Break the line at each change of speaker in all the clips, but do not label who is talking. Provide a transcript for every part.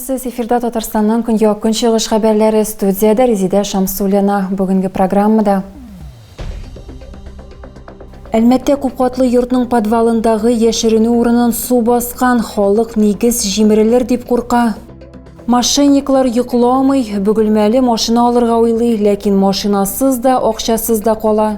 Исәнмесез, эфирда Татарстанның көньяк-көнчыгыш хәбәрләре, студиядә Резидә Шамсуллина. Бүгенге программада Әлмәттә күпкатлы йортның подвалындагы яшеренү урынын су баскан, халык нигез җимерелер дип курка. Мошенниклар йокламый, бөгелмәле машина алырга уйлый, ләкин машинасыз да, акчасыз да кала.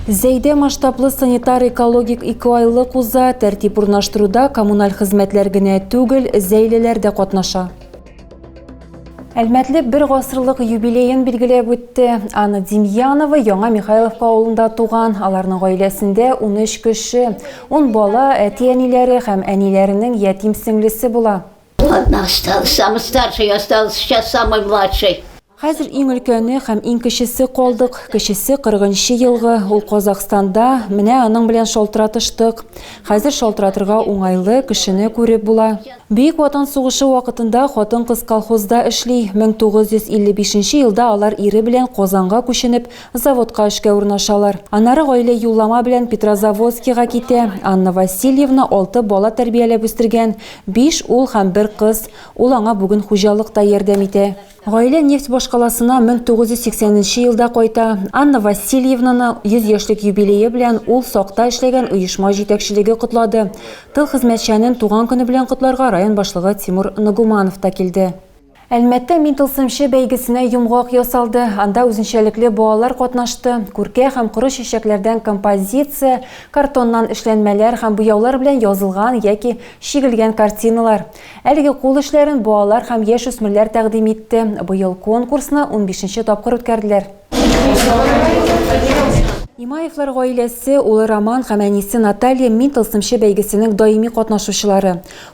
Зәйдә масштаблы санитар-экологик икеайлык уза, тәртип урнаштыруда коммуналь хезмәтләр генә түгел, зәйлеләр дә катнаша. Әлмәтле бер гасырлык юбилеен билгеләп үтте. Анна Демьянова Яңа Михайловка авылында туган. Аларның гаиләсендә 13 кеше, 10 бала, әти-әниләре һәм әниләренең ятим сеңлесе була.
Одна осталась, самый старший остался, сейчас самый младший.
Хәзер иң өлкәне һәм иң кечесе калдык. Кечесе 40 нчы елгы, ул Казахстанда, менә аның белән шалтыратыштык. Хәзер шалтыратырга уңайлы, кешене күреп була. Бөек Ватан сугышы вакытында хатын-кыз колхозда эшли. 1955 нче елда алар ире белән Казанга күченеп, заводка эшкә урнашалар. Аннары гаилә юллама белән Петрозаводскига китә. Анна Васильевна алты бала тәрбияләп үстергән, биш ул һәм бер кыз. Ул аңа бүген хуҗалыкта ярдәм итә. Гаилә нефть башкаласына 1980 нче елда кайта. Анна Васильевнаны 100 яшьлек юбилее белән ул сакта эшләгән оешма җитәкчелеге котлады. Тыл хезмәтчәнен туган көне белән котларга район башлыгы Тимур Нагуманов та килде. Әлмәттә Мин тылсымчы бәйгесенә йомгак ясалды. Анда үзенчәлекле балалар катнашты. Күркә һәм коры чәчәкләрдән композиция, картоннан эшләнмәләр һәм буяулар белән язылган яки чигелгән картиналар. Әлеге кул эшләрен балалар һәм яшүсмерләр тәкъдим итте. Быел конкурсны унбишенче тапкыр үткәрделәр. Имаевлар гаиләсе, улы Роман һәм әнисе Наталья Мин тылсымчы бәйгесенең даими катнашучылары.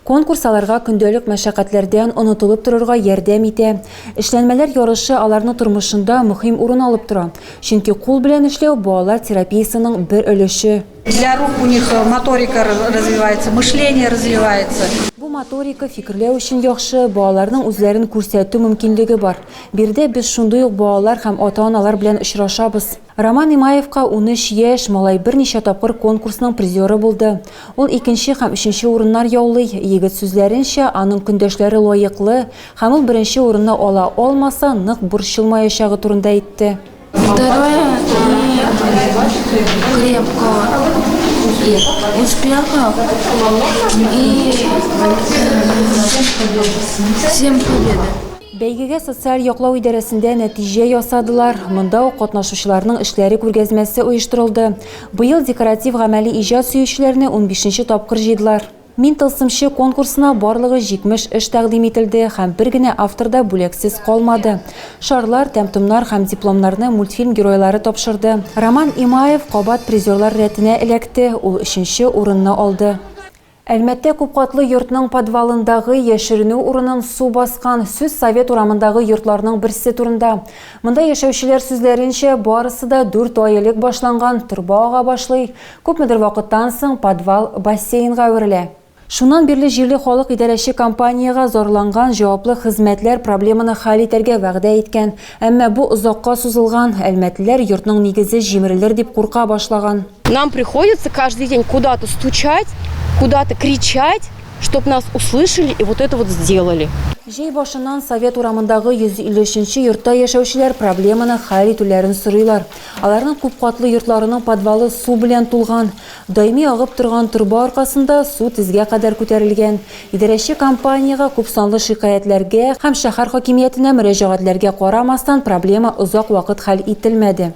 Конкурс аларга көндәлек мәшәкатьләрдән онытылып торырга ярдәм итә. Эшләнмәләр ярышы аларның тормышында мөһим урын алып тора. Чөнки кул белән эшләү балалар терапиясенең бер өлеше.
Для рук у них моторика развивается, мышление развивается.
Бу моторика, фикерләү өчен яхшы, балаларның үзләрен күрсәтү мөмкинлеге бар. Биредә без шундый ук балалар һәм ата-аналар белән очрашабыз. Роман Имаевка 13 яшь, малай берничә тапкыр конкурсның призеры булды. Ул икенче һәм өченче урыннар яулый. Егет сүзләренчә, аның көндәшләре лаеклы һәм ул беренче урынны ала алмаса, нык борчылмаячагы турында әйтте.
Второе и крепкого и успехов и всем победы.
Бәйгегә социаль яклау идарәсендә нәтиҗә ясадылар. Монда ук катнашучыларның эшләре күргәзмәсе оештырылды. Быел декоратив-гамәли иҗат сөючеләрне унбишенче тапкыр җыйдылар. Мин тылсымчы конкурсына барлыгы 70 эш тәкъдим ителде һәм бер генә автор да бүләксез калмады. Шарлар, тәм-томнар һәм дипломнарны мультфильм геройлары тапшырды. Роман Имаев кабат призерлар рәтенә эләкте, ул өченче урынны алды. Әлмәттә күпкатлы йортның подвалындагы яшеренү урынын су баскан. Сүз Совет урамындагы йортларның берсе турында. Монда яшәүчеләр сүзләренчә, барысы да дүрт ай элек башланган, торба ага башлый. Күпмедер вакыттан соң подвал бассейнга әверелә. Шуннан бирле җирле халык идарәче компаниягә зарланган, җаваплы хезмәтләр проблеманы хәл итәргә вәгъдә иткән. Әмма бу озакка сузылган, әлмәтлеләр йортның нигезе җимерелер дип курка башлаган.
Нам приходится каждый день куда-то стучать, куда-то кричать, чтоб нас услышали и вот это вот сделали.
Җәй башыннан Совет урамындагы 153 нче йортта яшәүчеләр проблеманы хәл итүләрен сорыйлар. Аларның күпкатлы йортларының подвалы су белән тулган. Даими агып торган торба аркасында су тезгә кадәр күтәрелгән. Идарәче компаниягә күпсанлы шикаятьләргә һәм шәһәр хакимиятенә мөрәҗәгатьләргә карамастан, проблема озак вакыт хәл ителмәде.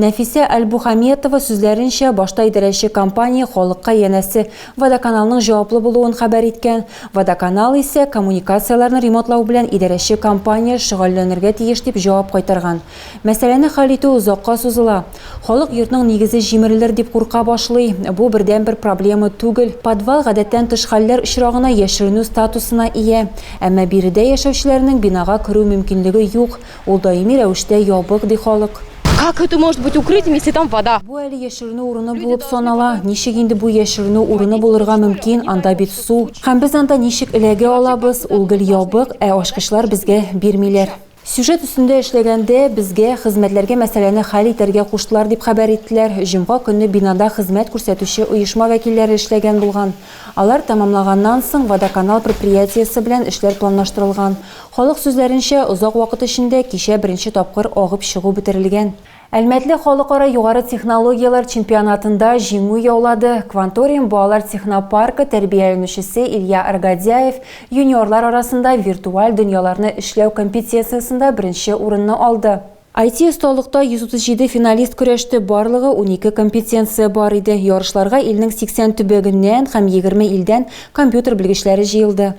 Нәфисә Әлбухаметова сүзләренчә, башта идарәче компания халыкка янәсе Водоканалның җаваплы булуын хәбәр иткән. Водоканал исә коммуникацияләрне ремонтлау белән идарәче компания шөгыльләнергә тиеш дип җавап кайтарган. Мәсьәләне хәл итү озакка сузыла. Халык йортның нигезе җимерелер дип курка башлый. Бу бердәнбер проблема түгел. Подвал гадәттән тыш хәлләр очрагына яшеренү статусына ия. Әмма биредә яшәүчеләрнең бинага керү мөмкинлеге юк. Ул даими рәвештә ябык, ди халык.
Как это может быть укрытием, если там вода?
Бу әле яшеренү урыны булып санала. Ничек инде бу яшеренү урыны булырга мөмкин, анда бит су. Һәм без анда ничек эләгә алабыз, ул гел ябык, ә ачкычлар безгә бирмиләр. Сюжет өстендә эшләгәндә, безгә хезмәтләргә мәсьәләне хәл итәргә куштылар, дип хәбәр иттеләр. Җомга көнне бинада хезмәт күрсәтүче оешма вәкилләре эшләгән булган. Алар тәмамлаганнан соң, Водоканал предприятиесе белән эшләр планлаштырылган. Халык сүзләренчә, озак вакыт эчендә кичә беренче тапкыр агып чыгу бетерелгән. Әлмәтле халыкара югары технологияләр чемпионатында җиңү яулады. Кванториум балалар технопаркы тәрбияләнүчесе Илья Аргадяев юниорлар арасында виртуаль дөньяларны эшләү компетенциясендә беренче урынны алды. IT-осталыкта 137 финалист көрәште, барлыгы 12 компетенция бар иде. Ярышларга илнең 80 төбәгеннән һәм 20 илдән компьютер белгечләре җыелды.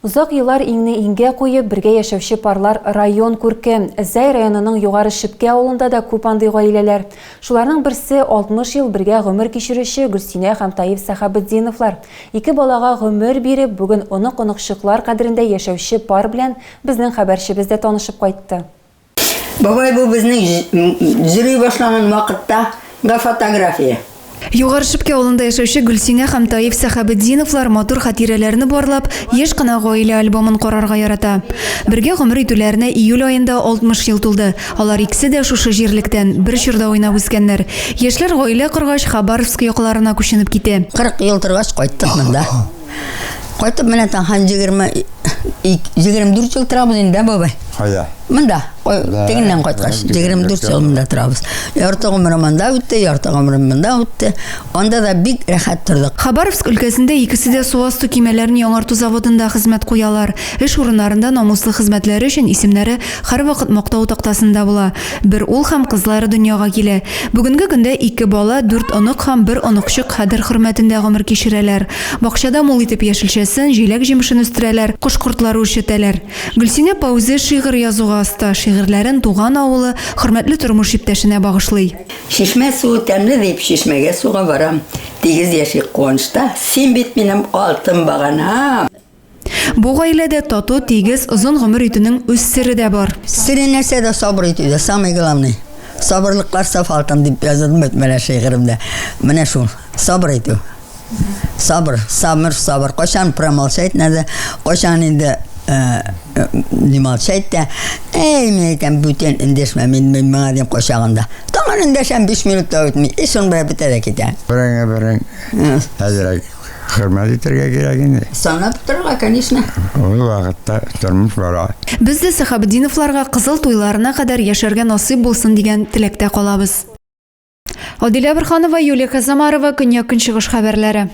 Озак еллар иңне иңгә куеп, бергә яшәүче парлар район күрке. Зәй районының Югары Шепкә авылында да күп андый гаиләләр. Шуларның берсе, 60 ел бергә гомер кичерүче Гөлсинә һәм Таиф Сәхәбетдиновлар. Ике балага гомер биреп, бүген онык-оныкчыклар кадерендә яшәүче пар белән безнең хәбәрчебез дә танышып кайтты.
Бабай бу безнең йөри башлаган вакытта га фотография.
Югары Шепкә авылында яшәүче Гөлсинә һәм Таиф Сәхәбетдиновлар матур хатирәләрне барлап, еш кына гаилә альбомын карарга ярата. Бергә гомер итүләренә июль аенда 60 ел тулды. Алар икесе дә шушы җирлектән, бер чорда уйнап үскәннәр. Яшьләр гаилә коргач, Хабаровск якларына күченеп китә.
40 ел торгач кайттык монда. Кайтып менә тагын 24 ел торабыз инде, бабай.
Кайда?
Монда. Тегеннән кайткач, 24 ел монда торабыз. Ярты гомерем анда үтте, ярты гомерем монда үтте. Анда да бик рәхәт тордык.
Хабаровск өлкәсендә икесе дә су асты көймәләрен яңарту заводында хезмәт куялар. Эш урыннарында намуслы хезмәтләре өчен исемнәре һәрвакыт мактау тактасында була. Бер ул һәм кызлары дөньяга килә. Бүгенге көндә ике бала, дүрт онык һәм бер оныкчык кадер-хөрмәтендә гомер кичерәләр. Бакчада мул итеп яшелчәсен, җиләк-җимешен үстерәләр, кош-кортлары үрчетәләр. Гөлсинә апа үзе шигырь язуга оста, шигырьләрен туган авылы, хөрмәтле тормыш иптәшенә багышлый.
Чишмә суы тәмле дип, чишмәгә суга барам. Тигез яшик куанычта, син бит минем алтын баганам.
Бу гаиләдә тату, тигез, озын гомер итүнең үз сере дә бар.
Сере нәрсәдә, сабыр итүдә, самый главный. Сабырлыклар саф алтын дип яздым бит менә шигыремдә. Менә шул, сабыр итү. Сабыр, сабыр, сабыр. Кайчан промолчать надо, кайчан инде э, э, не молчать та. Әй, мин әйтәм, бүтән эндәшмә, мин, мин моңа дим кайчагында. Тагын эндәшәм, 5 минут та үтми. И шуның белән бетә дә китә.
Береңә берең әзрәк хөрмәт итәргә кирәк инде.
Санап торырга, конечно.
Ул вакытта тормыш бара.
Без дә Сәхабетдиновларга кызыл туйларына кадәр яшәргә насыйп булсын дигән теләктә калабыз. Адилә Борһанова, Юлия Казамарова, Көньяк-Көнчыгыш хәбәрләре.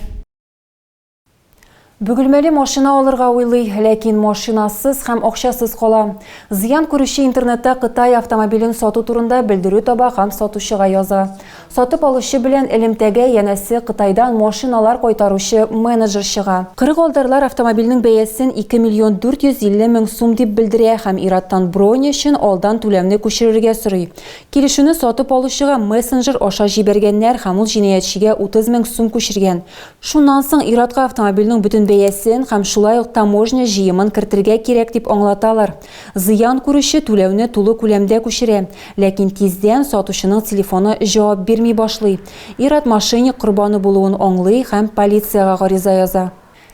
Бөгелмәле машина алырга уйлый, ләкин машинасыз һәм акчасыз кала. Зыян күрүче интернетта Кытай автомобилен сату турында белдерү таба һәм сатучыга яза. Сатып алучы белән элемтәгә янәсе Кытайдан машиналар кайтаручы менеджер чыга. Кырык алдарлар автомобильнең бәясен 2 миллион 450 мең сум дип белдерә һәм ир-аттан бронь өчен алдан түләүне күчерергә сорый. Килешүне сатып алучыга мессенджер аша җибәргәннәр һәм ул җинаятьчегә 30 мең сум күчергән. Шуннан соң ир-атка автомобильнең бөтен бәясен һәм шулай ук таможня җыемын кертергә кирәк дип аңлаталар. Зыян күрүче түләүне тулы күләмдә күчерә. Ләкин тиздән сатучының телефоны җавап бирми башлый. Ир-ат мошенник корбаны булуын аңлый һәм полициягә гариза яза.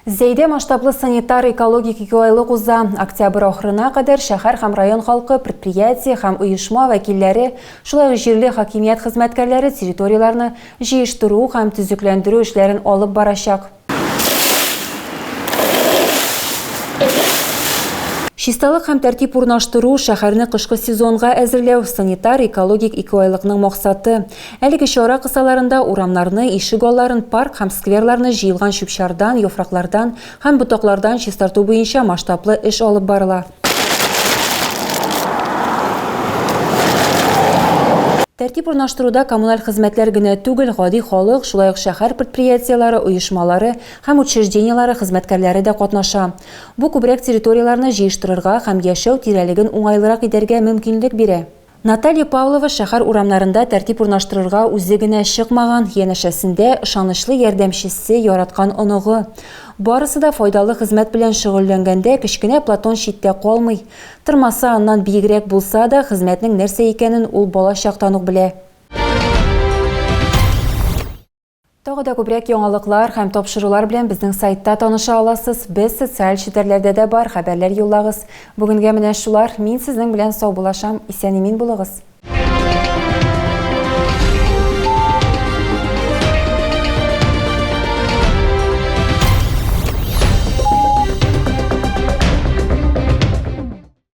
Зәйдә масштаблы санитар-экологик икеайлык уза. Октябрь ахырына кадәр шәһәр һәм район халкы, предприятие һәм оешма вәкилләре, шулай ук җирле хакимият хезмәткәрләре территорияләрне җыештыру һәм төзекләндерү эшләрен алып барачак. Чисталык һәм тәртип урнаштыру, шәһәрне кышкы сезонга әзерләү, санитар-экологик икеайлыкның максаты. Әлеге чара кысаларында урамнарны, ишек алларын, парк һәм скверларны җыелган чүп-чардан, яфраклардан һәм ботаклардан чистарту буенча масштаблы эш алып барыла. Тәртип урнаштыруда коммуналь хезмәтләр генә түгел, гади халык, шулай ук шәһәр предприятиеләре, оешмалары һәм учреждениеләре хезмәткәрләре дә катнаша. Бу күбрәк территорияләрне җыештырырга һәм яшәү тирәлеген уңайлырак итәргә мөмкинлек бирә. Наталья Павлова шәһәр урамнарында тәртип урнаштырырга үзе генә чыкмаган, янәшәсендә ышанычлы ярдәмчесе, яраткан оныгы. Барысы да файдалы хезмәт белән шөгыльләнгәндә кечкенә Платон читтә калмый. Тырмасы аннан биегрәк булса да, хезмәтнең нәрсә икәнен ул бала чактан ук белә. Тагы да күбрәк яңалыклар һәм тапшырулар белән безнең сайтта таныша аласыз. Без социаль челтәрләрдә дә бар, хәбәрләр юллагыз. Бүгенгә менә шулар. Мин сезнең белән саубуллашам. Исән-имин булыгыз.